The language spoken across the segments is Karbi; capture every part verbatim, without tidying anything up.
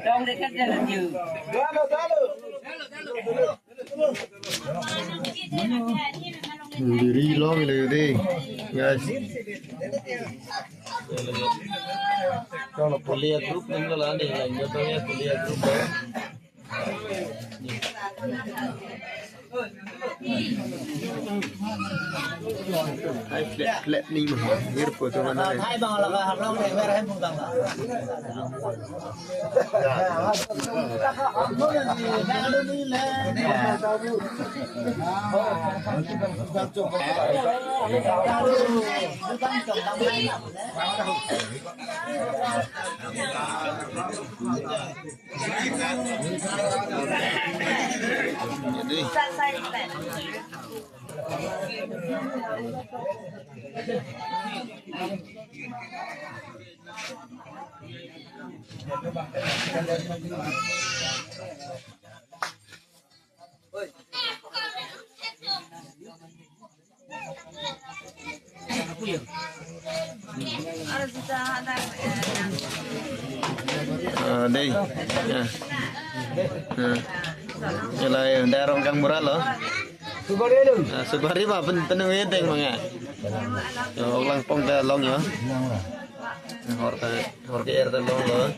Dong dekat jalan jauh. Diri long le de, guys. Kalau kuliah grup nang la ni, lang jatuhnya kuliah grup. Hai, flat, flat ni mah. Airport tu mana ni? Hai, bang, laka harong ni, merah pun tang. Ah, dei. Ya. Ah. Ila ya, dei Rongkang Mura lo. Subari lo. Ah, subari ba pen penung edeng manga. Yo, lang pong ta long yo. Hor ta, hor ke er ta long lo.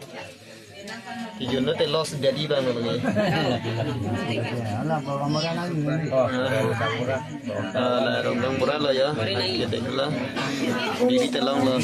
Kijun lo te los jadi bang lo ni. Ala, bawa murah lagi. Ah, la Rongkang Mura lo ya. Kita kela. Diri ta long lo.